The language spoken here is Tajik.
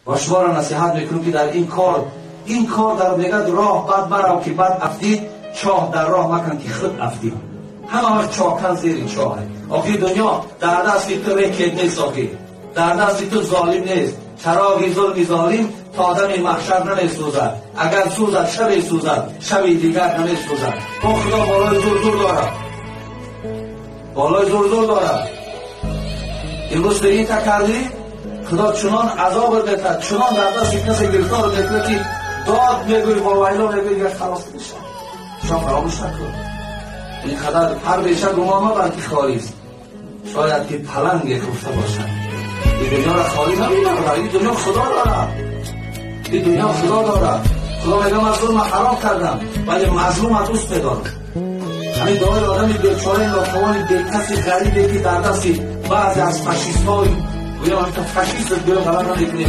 Ва шуморо насиҳат мекунам, ки дар ин кор дар мегӯяд: роҳ бад марав, ки бад афтӣ, чоҳ дар роҳ макан, ки худ афтӣ. Ҳама вақт чоҳкан зери чоҳ. Охи, дунё дар дасти ту рекет нест, охи, дар дасти ту золим нест. Чароғи зулми золим то дами маҳшар намесӯзад. Агар сӯзад, шабе сӯзад, шаби дигар намесӯзад. Бо Худо болои зур зур дорад, болои зур зур дорад. Имрӯз ту ин та кардӣ, Худо чунон азобат метад, чунон дар дасти касе гирифтор мекунад, ки дод мегӯй, вовайло мегӯй, дигар халос мешавад. Шумо фаромӯш накун, ин қадар ҳар беша гумон мабар, ки холист, шояд ки паланге хуфта бошад. Ин дунёро холӣ намебарад, ин дунё Худо дорад, ин дунё Худо дорад. Худо мегӯяд: ман зулма ҳаром кардам, вале мазлума дӯст медорам. Ҳамин дуои одами бечораи нотавони бекаси ғарибе, ки дар дасти баъзе аз фашистҳои, гӯё фашист, гӯё ғалат намекунем.